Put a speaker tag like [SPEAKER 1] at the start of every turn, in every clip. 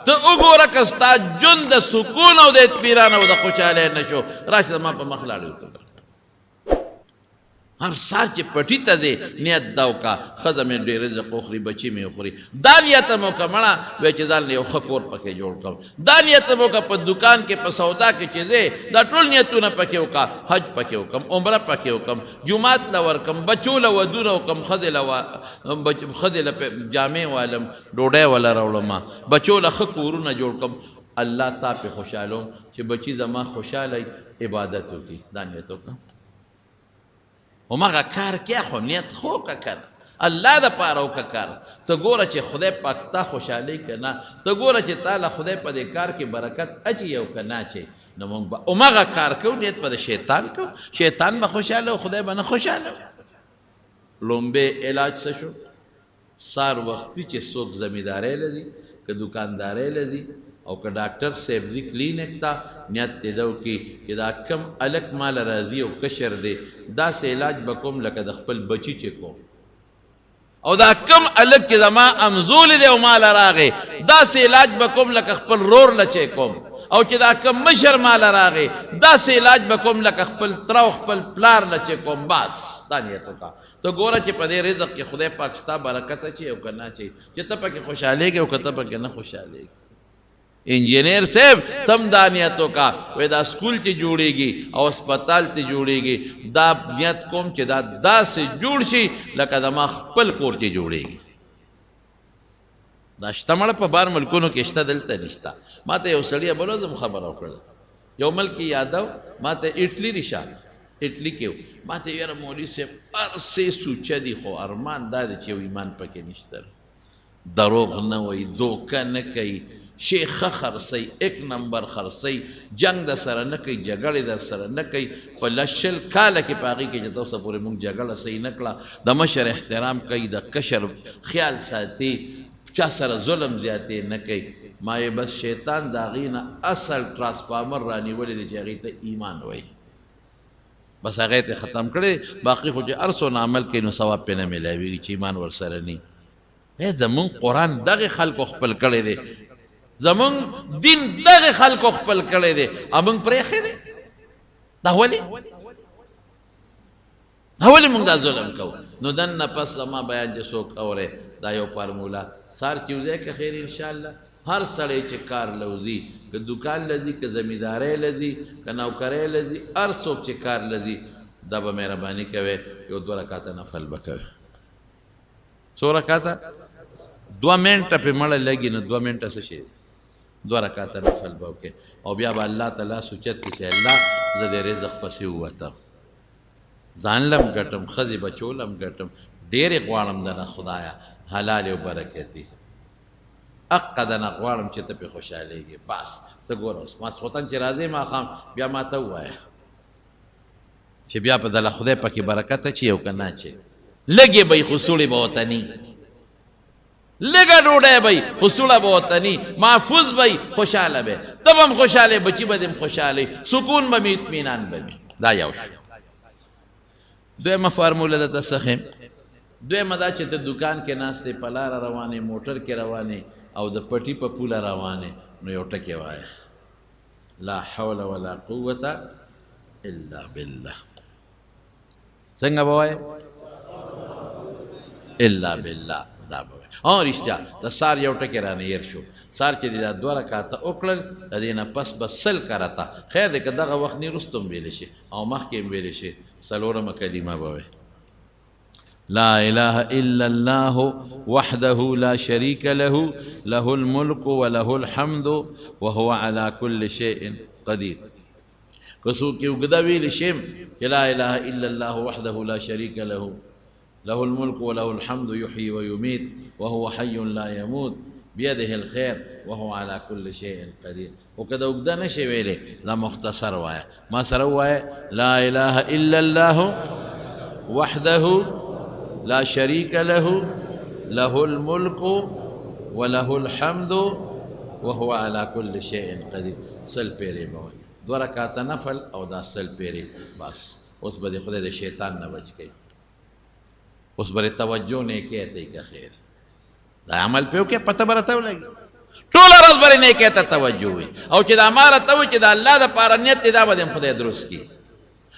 [SPEAKER 1] ته وګوره که ستا ژوند د سکون او د اطمینان او د خوشحالۍ نه شو، راشه زما په مخ لاړې وکړه. هر سهار چې پټي ته ځې نیت دا وکړه، ښځه مې ډېر رزق وخوري، بچي مې وخوري، دا نیت هم وکړه مړه وایي چې ځان له یو ښه کور پکې جوړ کړم، دا نیت هم وکړه په دوکان کې په سودا کې چې ځې دا ټول نیتونه پکې وکړه، حج پکې وکړم، عمره پکې وکړم، جومات له ورکړم، بچو له ودونه وکړم، ښځې له جامې والم، ډوډۍ وله راوړم، بچو له ښه کورونه جوړ کړم، الله تا پې خوشحالوم چې بچي زما خوشحاله عبادت وکړي، دا نیت وکړه. هماغه کار کې خو نیت خو وکړه که نه، الله دپاره وکړه کار. ته ګوره چې خدای پاک تا خوشحالوي که نه، ته ګوره چې تا له خدای په دې کار کې برکت اچي او که نه اچي. نو موږ به هماغه کار کوو، نیت به د شیطان کوو، شیطان به خوشحاله او خدای به نه خوشحاله. لومبی علاج څه شو؟ سهار وختي چې څوک زمیندارۍ له ځي، که دوکاندارۍ له ځي او که ډاکټر صاحب ځي کلینک ته، نیت دې دا وکړي چې دا کوم هلک ماله راځي او کشر دی، داسې علاج به کوم لکه د خپل بچي چې کوم، او دا کوم هلک چې زما همزولی دی او ماله راغی، داسې علاج به کوم لکه خپل ورور له چې کوم، او چې دا کوم مشر ماله راغی، داسې علاج به کوم لکه خپل تره او خپل پلار له چې کوم. بس دا نیت وکړه. ته ګوره چې په دې رزق کې خدای پاک ستا برکت اچي او که نه اچي، چې ته پکې خوشحالېږې او که ته پکې نه خوشحالېږې. انجینر صاحب تم دا نیت وکړه، وایي دا سکول چې جوړېږي او هسپتال چې جوړېږي، دا نیت کوم چې دا داسې جوړ شي لکه د ما خپل کور چې جوړېږي. دا شته مړه په بار ملکونو کې شته، دلته نشته. ما ته یو سړي بل ورځ هم خبره وکړله، یو ملک کې یادو، ما ته اټلي رشه، اټلي کې و، ما ته یاره مولوي صاحب هر څه سوچه دي، خو ارمان دا دی چې یو ایمان پکې نشته، دروغ نه وایي، دوکه نه کوي، شی ښه خرڅوي، ایک نمبر خرڅوي، جنګ در سره نه کوي، جګړې در سره نه کوي. په لس شل کاله کې په هغې کې چې تر اوسه پورې موږ جګړه صحیح نه کړه، د مشر احترام کوي، د کشر خیال ساتي، چا سره ظلم زیاتې نه کوي. ما یې بس شیطان د هغې نه اصل ترانسفارمر رانیولی دی چې هغې ته ایمان وایي، بس هغه یې ختم کړی. باقي خو چې هر څونه عمل کوي نو ثواب پرې نه میلاویږي چې ایمان ورسره نه. زمونږ قرآن دغه خلکو خپل کړی دی، زمونږ دین دغه خلکو خپل کړی دی، او موږ پرېښی دی. دا ولې؟ دا ولې موږ دا ظلم کوو؟ نو دننه پس زما بیان چې څوک اورې، دا یو فارموله سهار چې وځی که خیر انشاءالله، هر سړی چې کار له وځي، که دوکان له ځي، که زمیندارۍ له ځي، که نوکرۍ له ځي، هر څوک چې کار له ځي، دا به مهرباني کوي یو دوه رکعته نفل به کوي. څو رکعته؟ 2 منټه پې مړه لګي، نو 2 منټه څه شی؟ 2 رکعته نفل به وکړي، او بیا به الله ته لاس اوچت کړي چې الله زه دې رزق پسې ووتم، ځان له هم ګټم، ښځې بچو له هم ګټم، ډېرې غواړم درنه خدایه حلالې او برکتي، حقه درنه غواړم چې ته پې خوشحالېږې. بس ته ګوره اوس ماسخوتن چې راځې ماښام بیا ما ته ووایه چې بیا به دله خدای پکې برکت اچي او که نه اچي. لږې به وي خو سوړې به ورته نه، لږه ډوډۍ به وي خو سوړه به ورته نه، محفوظ به وي، خوشحاله به، ته به هم خوشحاله، بچي به دې هم خوشحاله وي، سکون به مې، اطمینان به مې. دا یو شو. دویمه فارموله درته څه ښیم؟ دویمه دا چې ته دوکان کې ناست یې، په لاره روان یې، موټر کې روان یې او د پټي په پوله روان یې، نو یو ټکی وایه، لا حول ولا قوة الا بالله. څنګه به وایې؟ الا بالله، دا به وایې. رښتیا د سهار یو ټکی رانه هېر شو. سهار چې دې دا 2 رکعته وکړل، د دې نه پس به 100 کرته، خیر دی که دغه وخت نه وروسته هم ویلی شي او مخکې هم ویلی شي، څلورمه کلمه به وایې، لا اله الا الله وحده لا شريك له، له الملك وله الحمد وهو على كل شيء قدير. که څوک یې اوږده ویلی شي چې لا اله الا الله وحده لا شريك له، له الملك وله الحمد يحيي ويميت وهو حي لا يموت بيده الخير وهو على كل شيء قدير. خو که د اوږده نه شي ویلی، دا مختصر وایه، ما سره ووایه، لا اله الا الله وحده لا شريك له، له الملك وله الحمد وهو على كل شيء قدير. 100 پیرې به وایي، 2 رکعته نفل او دا 100 پیرې. بس اوس به دې خدای د شیطان نه بچ کړي، اوس به دې توجه نیکۍ ته که خیر دا عمل پې وکړې، پته به راته ولګي. ټوله ورځ به خبرې نیکۍ ته توجه وي. او چې دا ما راته وایي چې د الله دپاره نیت دی، دا به دې هم خدای درست کړي.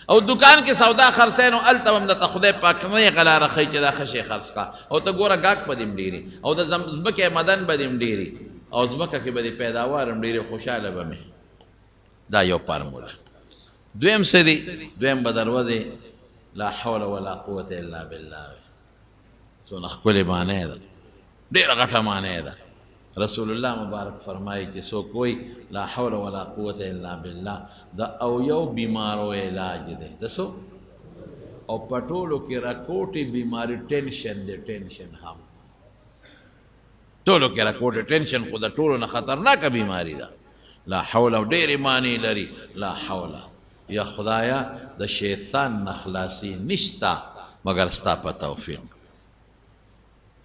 [SPEAKER 1] او دکان کې سودا خرڅوې نو هلته به هم درته خدای پاک نېغه لاره ښیي چې دا ښه شی خرڅ کړه، او ته ګوره ګاک به دې هم ډېري، او د ځمکې مدن به دې هم ډېري، او ځمکه کې به دې پیداوار هم ډېري، خوشحاله به مې. دا یو فارموله. دویم څه دي؟ دویم به دروازې لا حول ولا قوت الا بالله وي. څونه ښکلې معنی ده، ډېره غټه معنی ده. رسول الله مبارک فرمایي چې څوک وایي لا حول ولا قوت الا بالله، د او یو بیمارو علاج دی. د څو؟ او په ټولو کې راکوټې بیماري ټینشن دی. ټینشن هم ټولو کې راکوټې ټینشن خو د ټولو نه خطرناکه بیماري ده. لا حول او ډېرې معنی لري. لا حول، یا خدایا د شیطان نه خلاصي نشته مګر ستا په توفیق.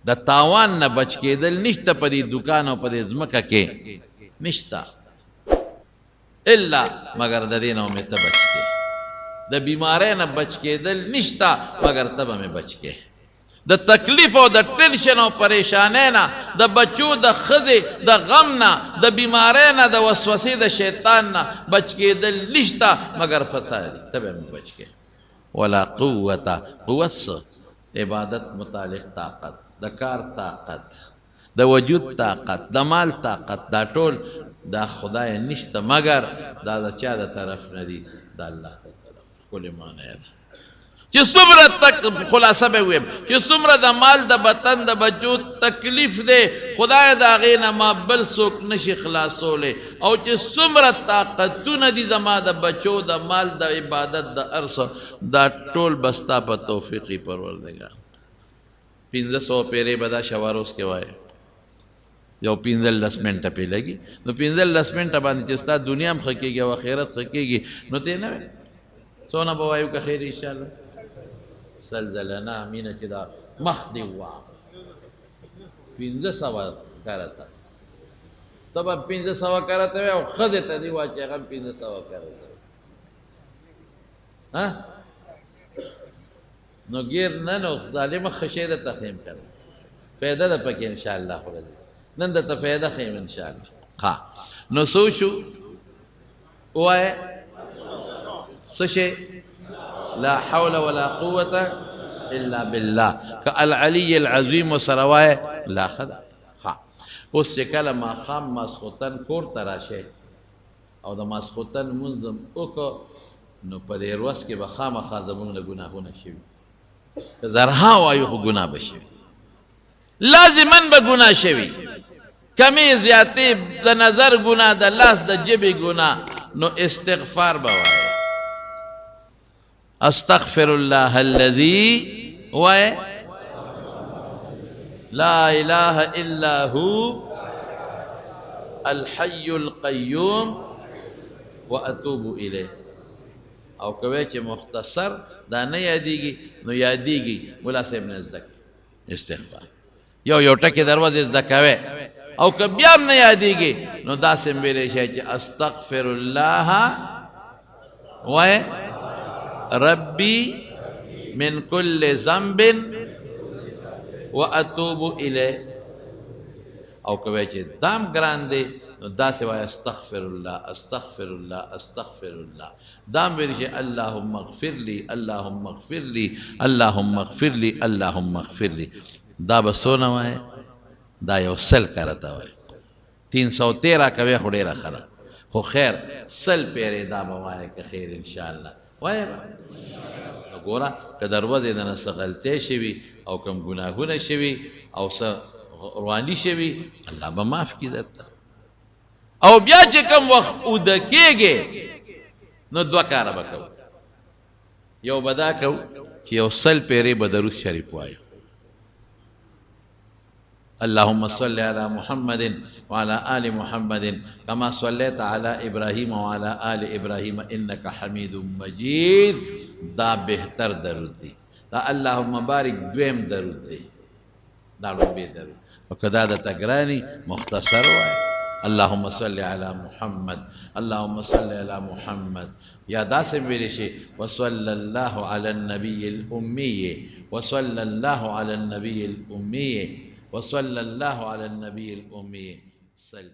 [SPEAKER 1] د تاوان نه بچ کېدل نشته په دې دکان او په دې ځمکه کې نشته، الا مګر د دې نه مې ته بچ کې. د بیمارۍ نه بچ کېدل نشته مګر ته به مې بچ کې. د تکلیف او د ټینشن او پریشانۍ نه، د بچو د ښځې د غم نه، د بیمارۍ نه، د وسوسې د شیطان نه بچ کېدل نشته مګر په تا دي، ته به مې بچ کې. ولا قوت، قوت څه؟ عبادت متعلق طاقت، د کار طاقت، د وجود طاقت، د مال طاقت، دا ټول دا خدای نشته مګر دا د چا د طرف نه دي؟ د الله د طرف. ښکلې معنی ده. چې څومره خلاصه به ووایم چې څومره د مال د وطن د بچو تکلیف دی، خدای د هغې نه ما بل څوک نشي خلاصولی، او چې څومره طاقتونه دي زما د بچو د مال د عبادت د هر څه، دا ټول به ستا په توفیق وي پروردګار. 500 پیرې به دا شواروز کې وایې، یو 15 منټه پې لګي، نو 15 منټه باندې چې ستا دنیا هم ښه کېږي او آخرت ښه کېږي، نو ته یې نه وایې. څونه به وایو که خیر انشاءالله؟ سل ځله نه، مینه چې دا مخ دې ووهه 500 کرته، ته به 500 کرته وې او ښځې ته دې وایه چې هغه هم 500 کرته. ها نو ګیر نه، نو ظالمه ښه شی درته ښیم که نه، فایده ده پکې انشاءالله. خو نن درته فایده ښیم انشاءالله. ښه نو څه وشو؟ ووایه څه شی؟ لا حول ولا قوة الا بالله. که العلی العظیم ورسره وایې لا ښه ده. ښه اوس چې کله ماښام ماسخوتن کور ته راشئ او د ماسخوتن لمونځ هم وکړو، نو په دې ورځ کې به خامخا زموږ له ګناهونه شوي. که زرها وایو خو ګناه به شوي، لازما به ګناه شوي، کمې زیاتې د نظر ګناه، د لاس د ژبې ګناه، نو استغفار به وایې. استغفر الله الذي وایې لا اله الا هو الحي القيوم واتوب الیه. او کوي چې مختصر دا نه یادېږي نو یادېږي ملا صاحب نه زده کړي استغفار، یو یو ټکی دروازې زده کوي. او که بیا هم نه یادېږي نو داسې هم ویلی شي چې استغفر الله وایې ربي من كل ذنب واتوب الیه. او که وایې چې دام ګران دی نو داسې وایه استغفر الله استغفر الله استغفر الله. دام ویلی شي اللهم اغفر لي اللهم اغفر لي اللهم اغفر لي اللهم اغفر لي. دا به څونه وایې؟ دا یو 100 کرته وایې. 313 کوې خو ډېره ښه ده، خو خیر 100 پیرې دا به وایې که خیر انشاءالله وایې به. نو ګوره که د ورځې دنه څه غلطۍ شوي او کوم ګناهونه شوي او څه رواني شوي، الله به معاف کړي درته. او بیا چې کوم وخت اوده کېږې نو دوه کاره به کوو. یو به دا کوو چې یو 100 پیرې به درود شریف وایو، اللهم صل على محمد وعلى آل محمد كما صليت على إبراهيم وعلى آل إبراهيم إنك حميد مجيد. دا بهتر درود دی. دا اللهم بارک دویم درود دی، دا لومبی درود. او که دا درته ګراني مختصر وایه اللهم صل على محمد اللهم صل على محمد. یا داسې ویلی شي وصلی الله على النبي الأمي وصلی الله على النبي الأمي وصلی الله على النبي الأمي. صل